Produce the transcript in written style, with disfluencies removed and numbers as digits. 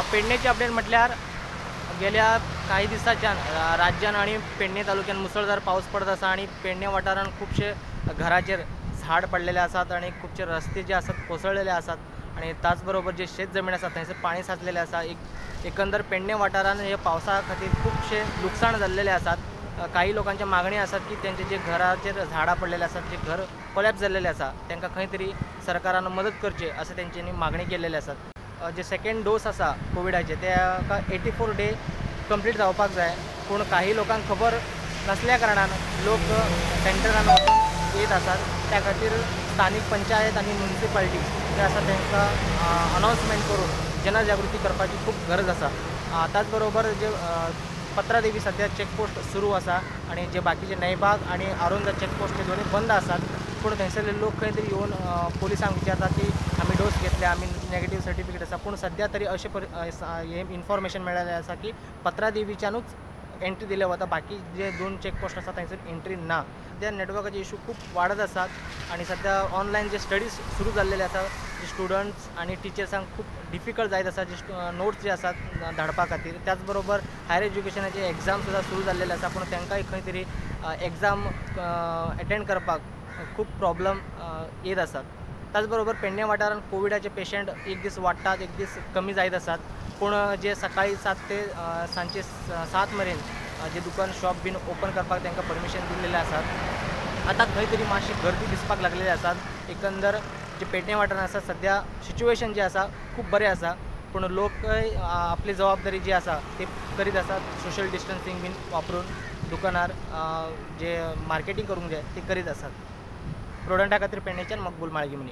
पेडणेची update म्हटल्यार गेल्या काही दिसाच्यान राज्यान आणि पेडणे तालुक्यान मुसळधार पावस पडत आसा आणि पेडणे वाठारान खुबशे घराचेर झाड पडलेले आसात आणि खुबशे रस्ते जे आसात कोसळलेले आसात आणि त्याच बरोबर जे शेत जमीन आसा थंयसर पाणी साचलेले आसा। एकंदर पेडणे वाठारान हे पावसा खातीर खुबशे लुकसाण जाल्लेले आसात। काही लोकांच्या मागणी आसात की त्यांचे जे घराचेर झाडां पडलेले आसात, जे घर कोलॅप्स जाल्लेले आसा तांकां खंय तरी सरकारान मदत करची अशें तेंच्यांनी मागणी केलेली आसात। जे सेकेंड डोस आसा कोविडाचे तेका 84 डे कंप्लीट जावपाक जाय, पूण काही लोकांक खबर नासल्या कारणान लोक सेंटरान वचून येत आसात। त्या खातीर स्थानीक पंचायत आनी म्युनिसिपालिटी जे आसा तांकां अनावन्समेंट करून जनजागृती करपाची खूब गरज आसा। त्याच बरोबर जे पत्रादेवी सध्या चेकपोस्ट सुरू आसा आनी जे बाकीचे नयबाग आनी आरोंदा चेकपोस्ट ते दोन्ही बंद आसात, पूण थंयसरले लोक खंय तरी येवन पोलिसांक विचारतात की आमी डोस घेतले, आमी नेगेटीव सर्टिफिकेट आसा, पूण सध्या तरी अशें हें इन्फॉर्मेशन मेळ्ळेलें आसा की पत्रादेवीच्यानूच एंट्री दिल्या वता, बाकी जे दोन चेकपोस्ट आसा थंयसर एंट्री ना। सध्या नेटवर्काचे इशू खूब वाडत आसात आनी सध्या ऑनलायन जे स्टडीज सुरू जाल्लेले आसा, जे स्टुडंट्स आनी टिचर्सांक खूब डिफिकल्ट जायत आसा जे नोट्स जे आसात धाडपा खातीर। त्याच बरोबर हायर एज्युकेशनाचे एग्जाम सुद्दां सुरू जाल्लेले आसा, पूण तांकांय खंय तरी एग्जाम एटेंड करपाक खूब प्रॉब्लम येत आसात। त्याच बरोबर पेडणे वाठारांत कोविडाचे पेशंट एक दीस वाडटात, एक दीस कमी जायत आसात, पूण जे सकाळी 7 ते सांजचे 7 मेरेन जे दुकान शॉप बीन ओपन करपाक तांकां परमिशन दिल्लेलें आसात। आतां खंय तरी मातशी गर्दी दिसपाक लागलेली आसात। एकंदर जे पेडणे वाठारांत आसा सध्या सिच्युएशन जे आसा खूब बरें आसा, पूण लोकय आपली जबाबदारी जी आसा ती करीत आसात, सोशल डिस्टन्सिंग बीन वापरून दुकानार जे मार्केटींग करूंक जाय ती करीत आसात। प्रोडंटा खातीर पेडणेच्यान मकबूल माळगीमनी।